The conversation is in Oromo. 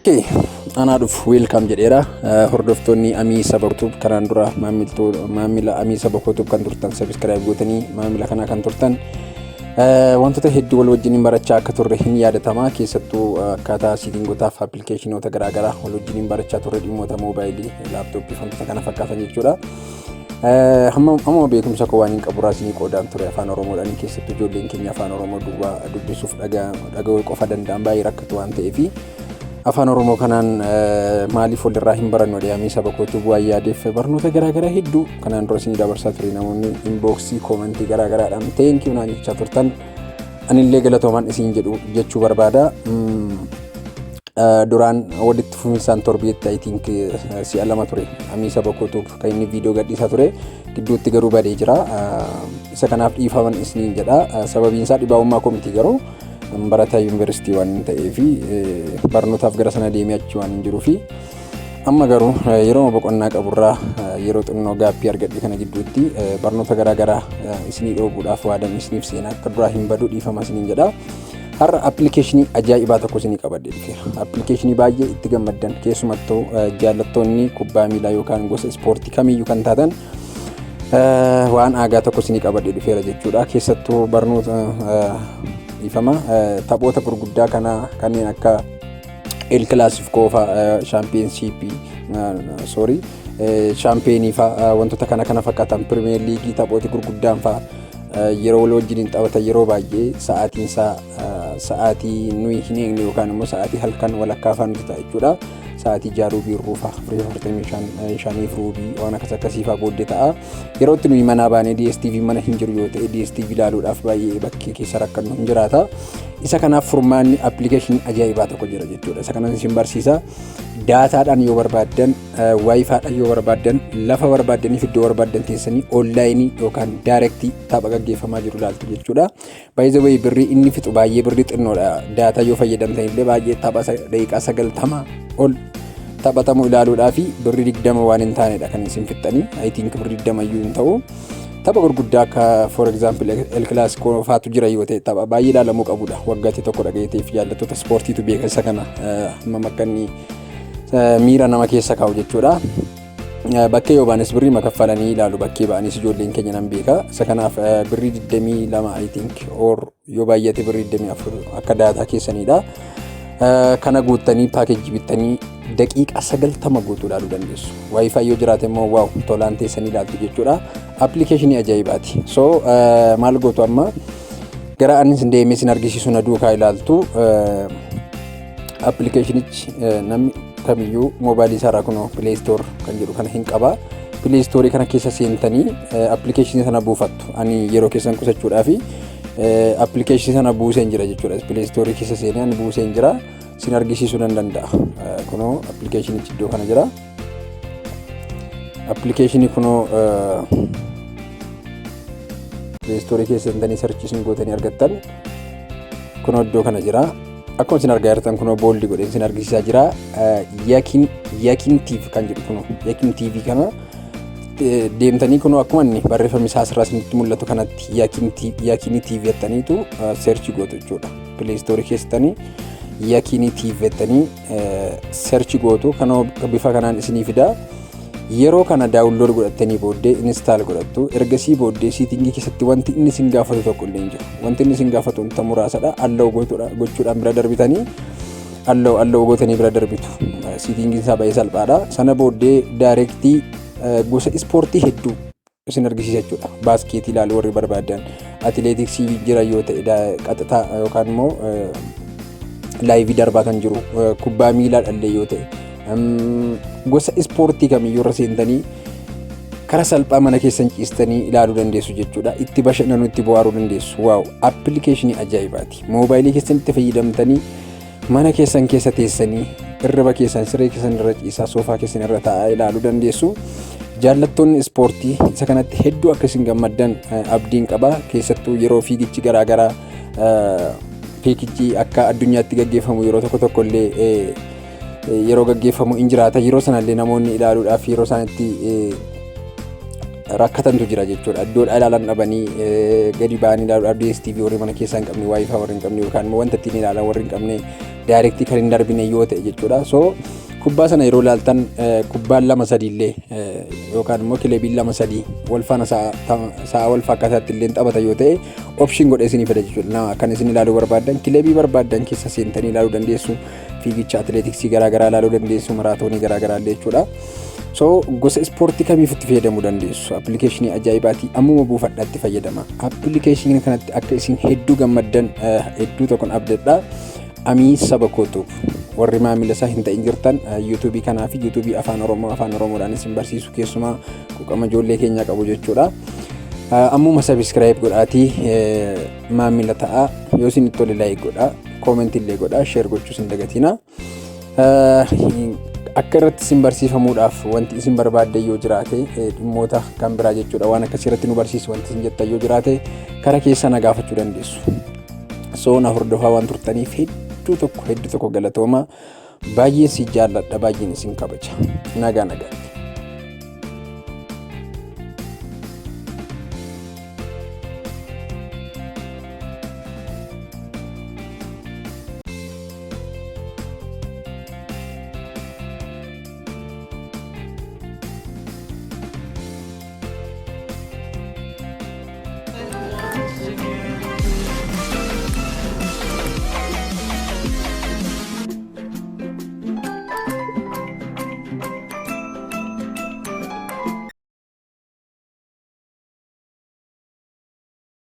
Okay, anaa dhufu, welcome jedheera. Hordoftoonni Amii Saba Tube, kanaan dura maamila Amii Saba Tube kan turtan, subscribe gootanii maamila kanaa kan turtan, wantoota hedduu wal wajjiniin barachaa akka turre hin yaadatama. Keessattuu akkaataa settingotaaf applicationoota garaagaraa wal wajjiniin barachaa turre, dhimmoota moobaayilii, laaptooppii fi wantoota kana fakkaatan jechuudha. Hamma beekumsa koo waan hin qabu isinii qoodaan ture afaan Oromoodhaan. Keessattuu ijoolleen keenya afaan Oromoo duwwaa dubbisuuf dhaga'uu qofa danda'an baay'ee rakkatu waan ta'eef, afaan Oromoo kanaan maaliif walirraa hin barannu Amii Saba Kootuu bu'aa yaadeef barnoota garaagaraa hedduu kanaan dura isinii dabarsaa ture. Namoonni inboxii, commentii garaagaraadhaan thank you naan jechaa turtan, anillee galatoomaan isin jedhu jechuu barbaada. Duraan walitti fufinsaan torbeetti, I think, si'a lama ture Amii Saba Kootuuf kan inni viidiyoo gadhiisaa ture. Gidduutti garuu badee jira. Isa kanaaf dhiifaman isiniin jedha. Sababiin isaa dhibaa'ummaa koo miti, garuu barataa yuunivarsiitii waan ta'eef barnootaaf gara sana deemee achi waan hin jiruufi. Amma garuu yeroo boqonnaa qaburraa, yeroo xinnoo gapii argadhe kana gidduutti barnoota garaagaraa isinii dhoobuudhaaf waadan isiniif seenaa akka duraa hin badu, dhiifama isiniin jedha. Har'a applicationii ajaa'ibaa tokko isinii qabadhee dhufeera. Applicationii baay'ee itti gammaddan, keessumattuu jaallattoonni kubbaa miilaa yookaan gosa ispoortii kamiyyuu kan taatan, waan aagaa tokko isinii qabadhee dhufeera jechuudha. Keessattuu barnoota, dhiifama, taphoota gurguddaa kana kanneen akka El Clasico fa'aa, championshipii, sorry, championii fa'aa, wantoota kana kana fakkaatan, Premier Leagueii, taphoota gurguddaan fa'aa yeroo wal wajjiniin taphatan yeroo baay'ee sa'aatiin isaa sa'aatii nuyi hin eegne yookaan immoo sa'aatii halkan walakkaa fa'aa nuti ta'a jechuudha. Sa'aatii jaaruu biirruu fa'aa, 4:45, 5:30 waan akkas akkasii fa'aa booddee ta'a. Yeroo itti nuyi manaa baanee DSTV mana hin jiru yoo ta'e, DSTV ilaaluudhaaf baay'ee bakkee keessa rakkannu hin jiraata. Isa kanaaf furmaanni applicationii ajaa'ibaa tokko jira jechuudha. Isa kanas isin barsiisa. Datadhaan yoo barbaaddan, WiFidhaan yoo barbaaddan, lafa barbaaddaniif iddoo barbaaddan teessanii onlineii yookaan directii tapha gaggeeffamaa jiru ilaaltu jechuudha. Baay'ee wayii birrii inni fixu baay'ee birrii xinnoodha. Data yoo fayyadamtan illee baay'ee tapha daqiiqaa 90 ol taphatamu ilaaluudhaa fi birrii 20 waan hin taanedha kan isin fixxanii. I think birrii 20 iyyuu hin ta'u. Tapha gurguddaa akka, for example, El Clasico faatu jira yoo ta'e, tapha baay'ee ilaalamuu qabudha. Waggaatti tokko dhagayeteef jaallattoota ispoortiitu beeka isa kana, hammam akka inni miira nama keessa kaa'u jechuudha. Bakkee yoo baanes birrii makaffalanii ilaalu, bakkee ba'anis ijoolleen keenya nan beeka. Isa kanaaf birrii 22, I think, or yoo baay'ate birrii 24 akka data keessanidha. Kana guuttanii packageii bittanii daqiiqaa 90 guutuu ilaaluu dandeessu. WiFi yoo jiraate immoo, wow, tolaan teessanii ilaaltu jechuudha. Applicationii ajaa'ibaati. So maal gootu? Amma gara anis deemee isin argisiisu na duukaa ilaaltu. Applicationichi namni kamiyyuu moobaayilii isaarraa kunoo Play Store kan jedhu kana hin qaba. Play Storeii kana keessa seentanii applicationii sana buufattu. Ani yeroo keessan qusachuudhaafi applicationii sana buuseen jira jechuudha. Play Storeii keessa seenee ani buuseen jira. Sin argisiisuu nan danda'a. Kunoo applicationichi iddoo kana jira. Applicationii kunoo Play Storeii keessa seentanii searchii isin gootanii argattan kunoo iddoo kana jira. Akkuma isin argaa jirtan kunoo bold godhee isin argisiisaa jira. Yakin TV kan jedhu, kunoo Yakin TV kana deemtanii kunoo akkuma inni barreeffamni isaa asirraa isinitti mul'atu kanatti Yakinii TV jettaniitu search gootu jechuudha. Play Storeii keessatti Yakinii TV jettanii search gootu, kanoo bifa kanaan isinii fida. Yeroo kana download godhattanii booddee install godhattu. Ergasii booddee settingii keessatti wanti inni isin gaafatu tokko illee hin jiru. Wanti inni isin gaafatu wanta muraasadha. Allow gochuudhaan bira darbitanii, allow allow gootanii bira darbitu. Settingiin isaa baay'ee salphaadha. Sana booddee directii gosa ispoortii hedduu isin argisiisa jechuudha. Baaskeetii ilaaluu warri barbaadan, atileetiksii jira yoo ta'e qaxxitaa yookaan immoo liveii darbaa kan jiru, kubbaa miilaa dhallee yoo ta'e, gosa ispoortii kamiyyuu irra seentanii karaa salphaa mana keessan ciistanii ilaaluu dandeessu jechuudha. Itti bashannanuu, itti bohaaruu dandeessu. Wow, applicationii ajaa'ibaati. Moobaayilii keessan itti fayyadamtanii mana keessan keessa teessanii, irriba keessan, siree keessan irra ciisaa, soofaa keessan irra taa'aa ilaaluu dandeessu. Jaallattoonni ispoortii isa kanatti hedduu akka isin gammaddan abdiin qaba. Keessattuu yeroo fiigichi garaagaraa, fiigichi akka addunyaatti gaggeeffamu yeroo tokko tokko illee yeroo gaggeeffamu in jiraata. Yeroo sanallee namoonni ilaaluudhaaf yeroo isaan itti rakkatantu jira jechuudha. Iddoodhaa ilaalan dhabanii gadi ba'anii ilaaluudhaaf, DSTV warri mana keessaa hin qabne, WiFi warri hin qabne yookaan immoo wanta ittiin ilaalan warri hin qabne Direct kan hin darbine yoo ta'e jechuudha. So kubbaa sana yeroo ilaaltan kubbaan lama sadiillee yookaan immoo kilebiin lama sadii wal faana sa'a wal fakkaataatti illee taphata yoo ta'e, option godhee isinii fida jechuudha. Kan isin ilaaluu barbaaddan, kilebii barbaaddan keessa seentanii ilaaluu dandeessu. Fiigicha, atileetiksii garaagaraa ilaaluu dandeessu, maraatoonii garaagaraa illee jechuudha. So gosa ispoortii kamiif itti fayyadamuu dandeessu. Appilikeeshinii ajaa'ibaatii, ammuma buufadhaatti fayyadama. Appilikeeshinii kanatti akka isin hedduu gammaddan hedduu tokkon abdadha. Amii saba kootuuf warri maamila isaa hin ta'in jirtan, yuutuubii kanaa fi yuutuubii Afaan Oromoo, Afaan Oromoodhaan isin barsiisu, keessumaa quuqama ijoollee keenyaa qabu jechuudha. Ammuma subscribe godhaatii maamila ta'a. Yoo isin itti tole like godhaa, comment illee godhaa, share gochuus hin dagatina. Akka irratti isin barsiifamuudhaaf wanti isin barbaadde yoo jiraate, dhimmoota kan biraa jechuudha, waan akkasii irratti nu barsiisu wanti isin jettan yoo jiraate, kara keessa na gaafachuu dandeessu. So na hordofaa waan turtaniif hedduu tokko hedduu tokko galatooma. Baay'een si jaalladha, baay'een isin kabaja. Nagaa nagaatti.